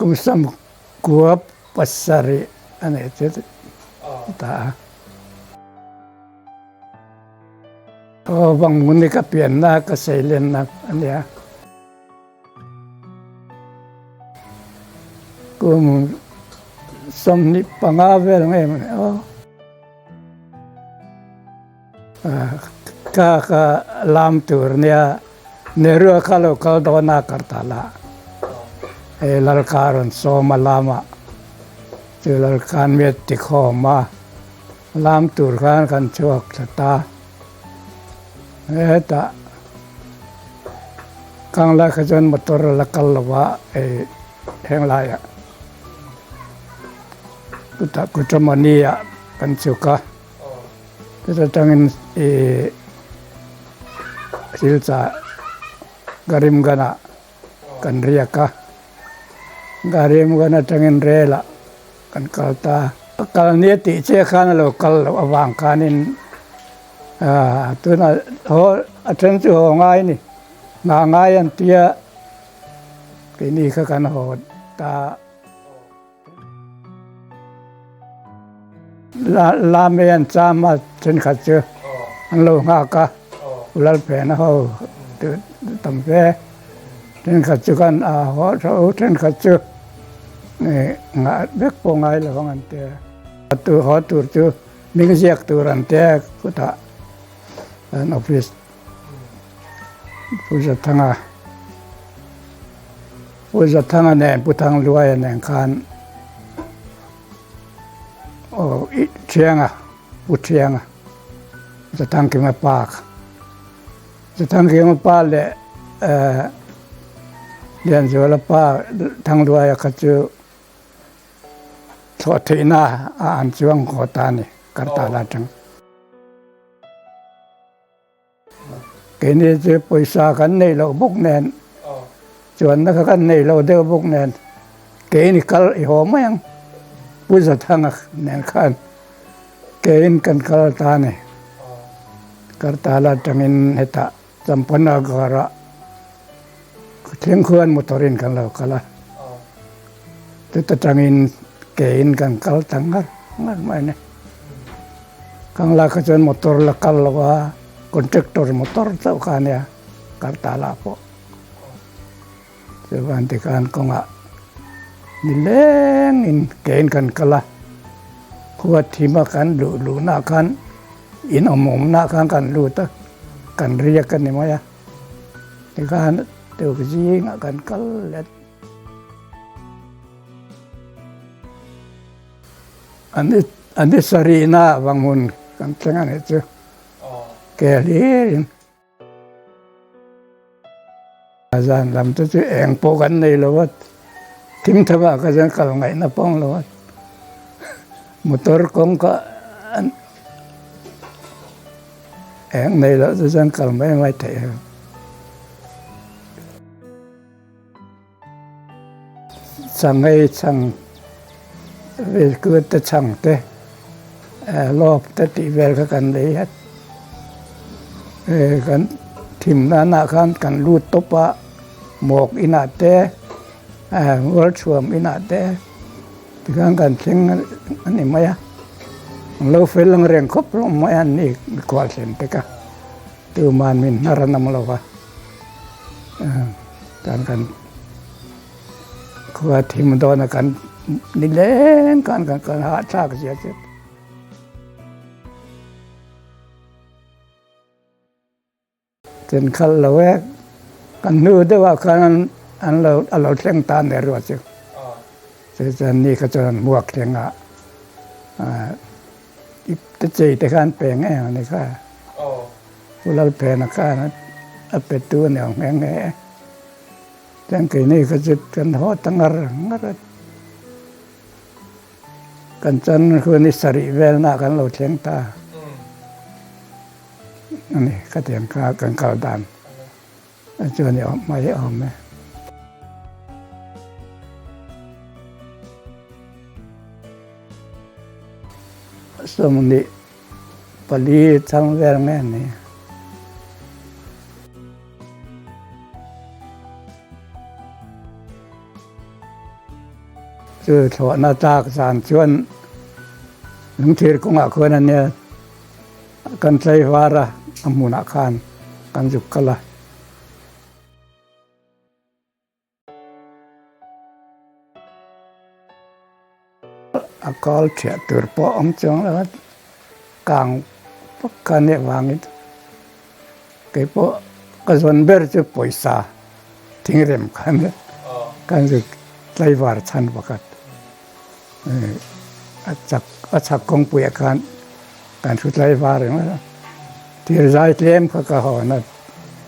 Kum 97 a nih chu ta a. Aw Vangmuni ka pianna ka seilenna a nia. Kum 25 vel nge maw ni aw. Ka ka lam tur nia Nehru a kha lo kal dawn a Kartala hei Lalka a rawn sawm a lama chu Lalka'n mi a ti khawm a lam tur khan kan chhuak thla ta hetah khang lai kha chuan motor a la kal lo va hei henglaiah chutah Kutamani ah kan chhuk a. Chuta tangin ih Silchar Karimganj-ah kan riak a, Karimganj atangin rel-ah kan kal ta. Kal nia tih chiah khan a lo kal loh avang khanin ah tunah haw a then chu haw ngai a ni, nghah ngai an tia keini kha kan haw ta. La mai an cham a thenkhat chu an lo nghak a Lalphena ho tam fe thenkhat chu khan a haw tha u thenkhat chu nghah vek pawh ngai lo ang an ti a tu haw tur chu hming ziak tur an ti a khutah an office Pu Zathanga Pu Zathanga nen Pu Thangluaia nen khan aw i Thianga Pu Thianga Zathangkima pa kha Zathangkima pa leh eh Lianzuala pa Thangluaia kha chu thlawh theihna a an chuang haw ta a ni Kartala atang. Keini chu pawisa kan nei loh bawk nen chuanna kha kan nei lo deuh bawk nen keini kal i haw mai ang Pu Zathanga nen khan kein kan kal ta a ni. Kartala atangin hetah Champanagar-ah thleng khuan motor in kan lo kal a, chuta tangin kein kan kal ta ngar ngar mai a ni. Kangla kha chuan motor la kal lo a, contractor motor chauh kha a nia Kartala pawh. Chuvan tikhan kawngah nilengin kein kan kal a, khua thima kan luh luhna khan in awm awmna khan kan lut a, kan riak a ni mai a, tikhan tuk zingah kan kal let. An i sarihna vang hmun kan thleng a nih chu ke hlirin. A zan lam te chu eng pawh kan nei lo a, thim thava ka chuan kal ngaihna pawng lo a, motor kawngka eng nei loh chu chuan kal mai mai theih a. Changei chhang vel te chhang te lawp te tih vel kha kan lei a kan thim nana khan kan lut tawp a mawk inah te mualchhuam inah te tikhan kan thleng a ni mai a an lo fel ang reng khawp hlawm mai a ni mikhual thlen te kha tuman min hnar an awm lo va. Chuan kan khua thim dawn a kan nileng khan kan kan hahthlak zia chu. Chen khalh lo e kan hnu deuh ah khan an lo a lo thleng ta ner ruah chu. Chu chuan ni kha chuan an hmuak thleng a ip te chei te khan pe ngei ang ni kha. Pu Lalphena khan a pe tu a ni ang nghe nghe e. Chuan keini kha chu kan haw ta ngar ngar a. Kan chan hun i sarih velna kan lo thleng ta a ni. Khatiang kha kan kal dan chuan i awm mai awm e. 24 chang vel nge ni. Chu thlawhna tlak zan chuan lungthir kawngah khuan a nia kan tlaivar a, a hmunah khan kan zuk kal a. A kawl thiah tur pawh awm chuang lo a, kang vak kha nih avangin keipawh ka zawn ber chu pawisa thingrem kha nia kan zuk tlaivar chhan pakhat a chak a chhak kawngpuiah khan kan thu tlaivar ringawt a, thir zai tlem kha ka hawn a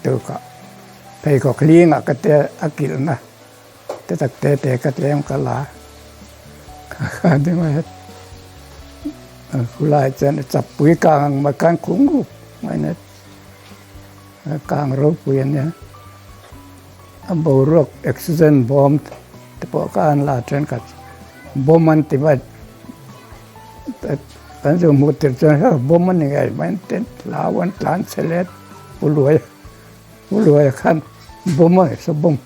tukah pheikhawk hlingah ka te a kilhna. Te tak te te ka tlem ka la kha ni mai a khulai chuan chapui kang ang mai khan khung rup mai a nia kang ropui a nia a boruak accident bawm te pawh kha an la thenkhat bawm an ti mai kan zu hmuh tirh chuan hei bawm a ni ngei mai an ti hlau an tlan chhe let pu luai. Pu Luaia khan bawm a saw bawm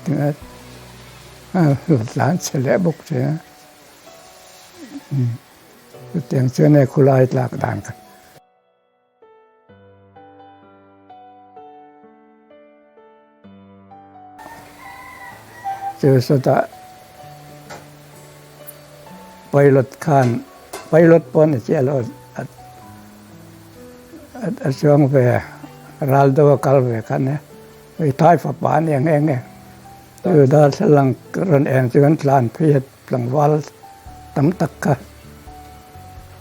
tinga tlan chhe leh bawk che a, chutiang chuan hei khulai tlak dan kha. Chu sawtah pilot khan pilot pawh ni chiah lo a chuang ve ral deuh a kal ve kha nia hei thai fapa a nia nghe nghe chu darthlalang rawn eng chu an tlan phei a tlangval tam tak kha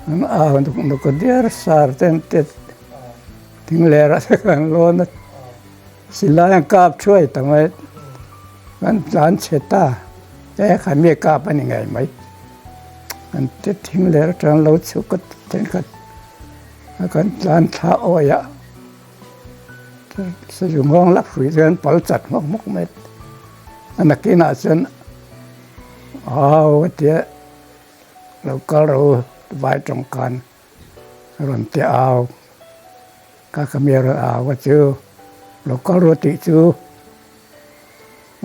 an au nuk nuk a diar sar te an ti thing ler ah te khan an lawn a silai an kap thuai ta mai an tlan chhe ta e kha mi kap a ni ngei mai. Kan ti thing leh atang lo chhuk a thenkhat a kan tlan thla awi a sazu nghawng lak hrui chuan pal chat hmawk hmawk mai a nakinah chuan au a tia lo kal ro vai tawng khan a rawn ti au ka ka mi a rawn au a chu lo kal ro tih chu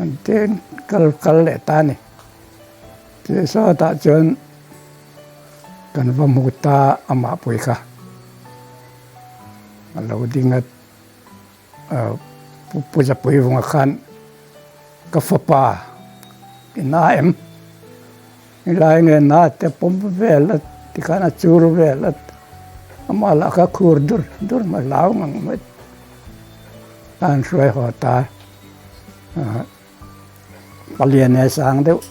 An ten kal kal leh ta a ni. Tih sawtah chuan kan va hmu ta amah pui kha a lo ding a, Pu Zapui vunga khan ka fapa i na em? Helai nge na te pawm vel a tikhan a chur vel a, amah lah kha khur dur dur mai hlau ngang mai. A han hruai haw ta palian e sang deuh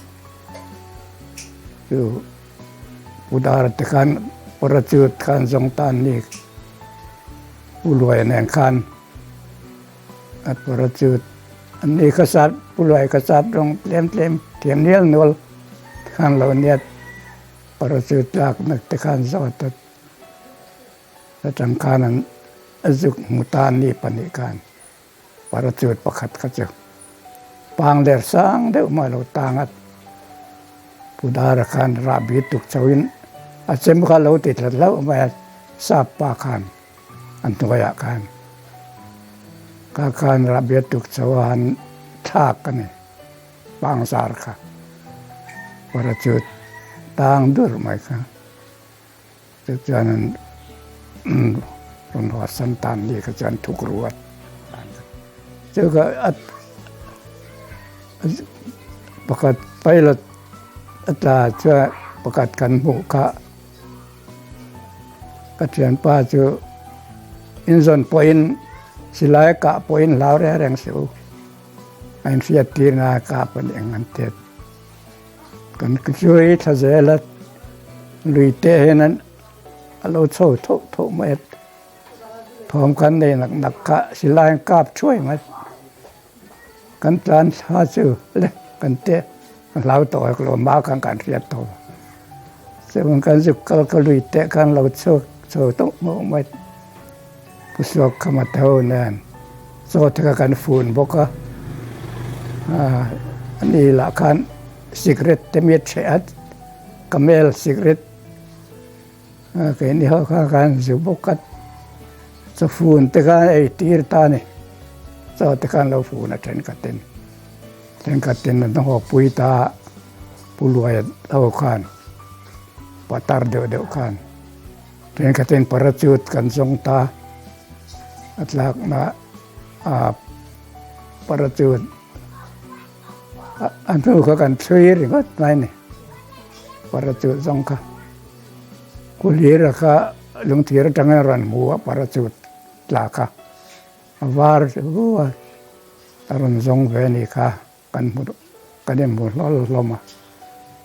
chu Pu Dara te khan Parachute khan zawng tan ni Pu Luaia nen khan a Parachute an ni kha sap Pu Luaia kha sap rawng tlem tlem thiam nial nual khan lo nia Parachute tlakna te khan zawt a. Atang khan an zuk hmu ta ni pahnih khan parachute pakhat kha chu pang der sang deuh mai lo tang a, Pu Dara khan rahbi tuk chhoin a chem kha lo ti thla hlauh mai a, sap pa khan a hnuaiah khan kha khan rahbi tuk chho a han thlak a ni pang zar kha parachute tang dur mai kha. Chu chuan rawn ruah san tan ni kha chuan thuk ruat chu ka pakhat pilot a tla chuan pakhat kan hmuh kha ka thianpa chu inzawn pawhin silai a kah pawhin hlau reng reng suh u a inhriat tir na a kap a ni ang an ti a. Kan zui thla zel a, lui te hian a lo chho thoh thoh mai a, thawm kan nei nak nak kha silai an kap thuai mai, kan tlan thla chu le kan te ka hlau tawh a lo ma khan kan hriat tawh a, chuan kan zuk kal ka lui te khan lo chho chho tawh hmawh mai, Pu Suak Khama te ho nen chaw te kha kan fun bawk a, ani lah khan cigarette te mi ṭheh a, camel cigarette keini ho kha khan zu bawk a, chaw fun te khan ei tir ta a ni, chaw te khan lo fun a thenkhat in, thenkhat in an haw pui ta a. Pu Luaia ho khan patar deuh deuh khan thenkhatin parachute kan zawng ta a tlakna ah parachute a hnu kha kan thlui ringawt mai a ni parachute zawng kha Kulira kha lungthir atangin a rawn hmu a parachute tla kha a var hu a a rawn zawng ve a nih kha. Kan hmu kan inhmu hlawl hlawm a,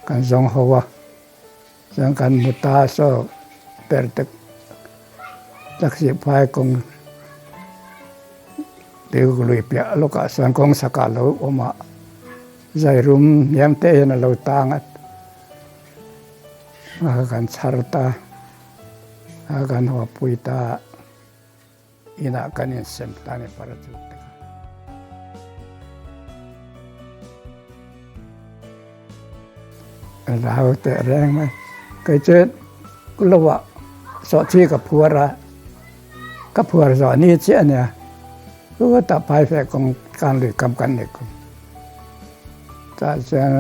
kan zawng ho a, chuan kan hmu ta saw per te taxi phai kawng tui lui piah lawkah sawn kawng sakah a lo awm a, zai rum hniam te hian a lo tang a, a kan chhar ta a kan haw pui ta a. Inah kan insem ta ni parachute te kha. Rau teh reng mai. Kei chu lovah sawhthi ka phuar a, ka phuar zawh ni chiah a nia. Chutah phai feh kawng kan lui kam kan nei kum. Tah chuan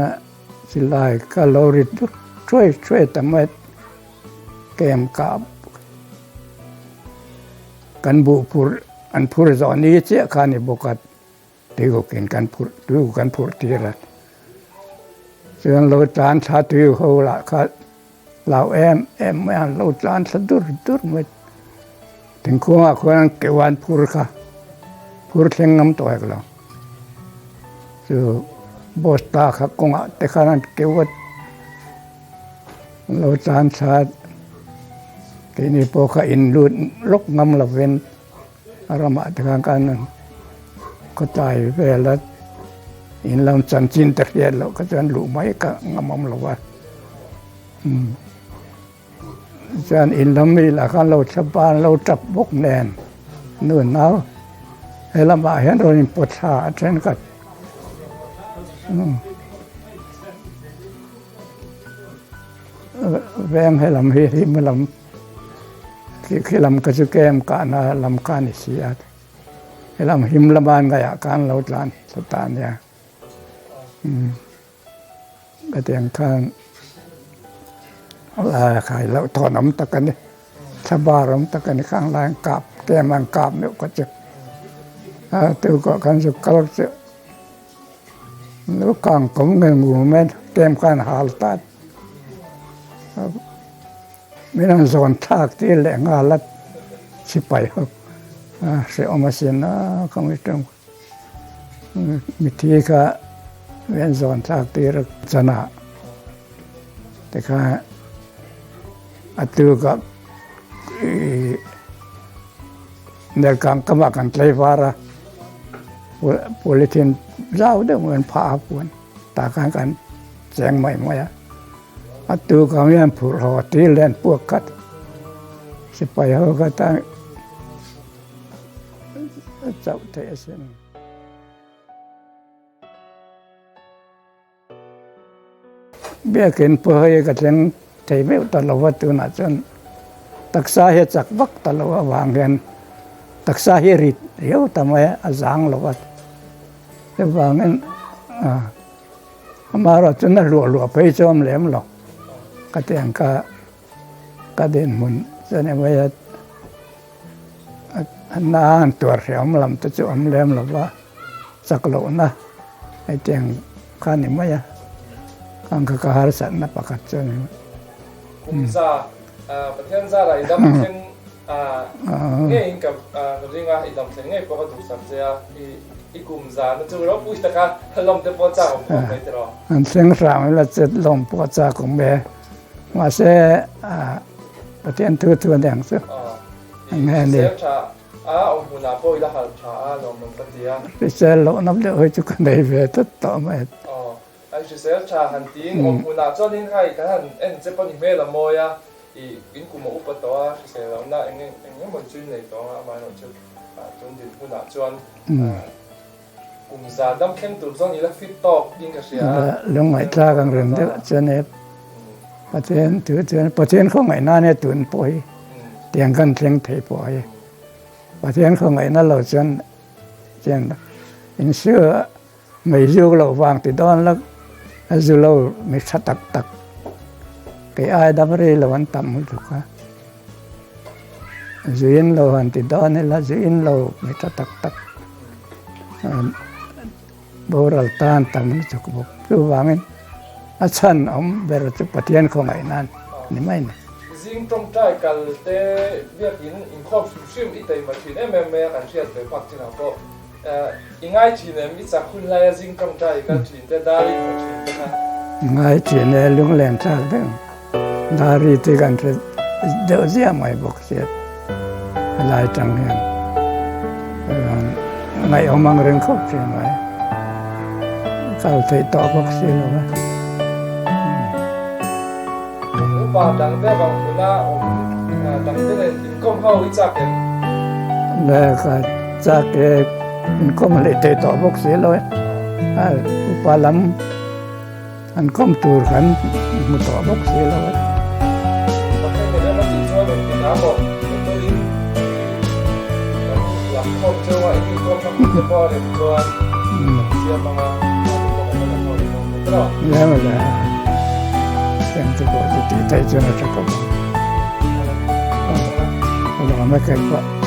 silai ka lo ri thuai thuai ta mai. Kem kah kan buh phurh an phur zawh ni chiah kha a ni bawk a, tuihukin kan phurh tuihu kan phurh tir a, chuan lo tlan thla tuihu ho lah kha hlau em em mai a, an lo tlan thla dur dur mai, thingkungah khuan an keuh a an phur kha phur thleng ngam tawh hek lo, chu bosta kha kawngah te khan an keuh a. Lo tlan thla keini pawh kha in lut lawk ngam lovin a ramah te khan kan khawtlai vel a in lam chanchin te hriat loh kha chuan luh mai ka ngam awm lo va chuan in lam mi lah khan lo thla ban lo tap bawk nen nu nau he lamah hian rawn in pawt thla a thenkhat. Veng he lam hi hlim lam khi lam ka chu kem kahna lam kha a ni si a he lam him lama an ngaihah khan lo tlan thla ta a nia hetiang khan khai loh thawn awm tak a ni thla bar awm tak a ni khang lai an kap kem an kap meuh kha chu a tukah khan chu kal chu. Lo kang kawm nge ngu mai tlem khan hal ta min han zawn thlak tir leh nghal a sipai ho a hrehawm asin a ka ngaihtuah mithi kha min zawn thlak tir a chana tikhan a tuk ah ih Nelkang kamah kan tlei var a, polythene zau deuh mai an phah a puan tah khan kan cheng mai mai a, a tuk ang hian phurh haw tir leh an puak khat sipai ho kha tan chauh theih asin. Biakin pawh hei ka thleng thei meuh ta lo va tunah chuan taksa hi a chak vak ta lo avang hian taksa hi a rit riau ta mai a, a zang lo va chuvangin amaherawh chuan a hluah hluah phei chu a awm lem lo ka ti ang kha ka dinhmun chuan emaw a na an tuar hrehawm lam te chu a awm lem lo va. Chak lohna hetiang kha ni mai a, khang kha ka harsatna pakhat chu a ni mai. Kum za Pathian zara i dam thleng ngeiin ka ring a, i dam thleng ngei pawh ka duhsak che a, i kum zana chu ropui taka lawm te pawh chak awm khawp mai tiraw? An thleng hram ila che lawm pawh chak awm e, mahse Pathian thu chu a ni ang chu. Eng nge ni? A awm hmunah pawh i la hal tha a lawmawm ka ti a. Hrisel lohna deuh hi chu ka nei ve tlat tawh mai. Aw, an hrisel tha han tiin awm hmunah chuanin hei kan han en che pawh ni hmel a mawi a, i in kum a upa tawh a, hrisel lohna eng eng emaw chu i nei tawh ang a, amaherawhchu tun din hunah chuan kum za dam thleng tur chuan i la fit tawk in ka hria a. Lungngaihthlak ang reng deuh chuan e Pathian thu chuan Pathian khawngaihna ania tun pawh hi tiang kan thleng thei pawh hi Pathian khawngaihna lo chuan chuan insur mei zuk loh vang ti dawn la. A zu lo mi tha tak tak kei ai dam rei lo an tam lutuk a. Zu in lo han ti dawn ila zu in lo mi tha tak tak boral tan tam lutuk bawk. Chuvangin a chhan awm ber chu Pathian khawngaih nan ni mai ni. Zing tawngtai kal te biakin inkhawm hrim hrim i taima thin em em mai a kan hriat ve phak chinah pawh I ngai thin em? I chak hun laia zing tawngtai i kal thin te, dar i hmu thin te kha. Ngai thin e, lunglen thlak deuh. Dar i te kan hre deuh ziah mai bawk sia helai tang hian ngaihawm ang reng khawp thin mai. Kal theih tawh bawk si lo va. Upa dang te vang hmuna awm dang te nen inkawm ho i chak em? Le ka chak e, inkawm hlei thei tawh bawk si lo e. Upa lam an kawm tur kan hmu tawh bawk si lo e. Pathian nen ema tih chuan engtik ah maw motor in kan lakkhawm cheu a, in inkawm na hmun te pawh a rem chuan kan siam ang a, mahni pawh kan la lakkhawm leh dawn bawk emaw? Le le. Eng te pawh chu tih theih chuan a tha khawp ang. Ka lawm e kei pawh.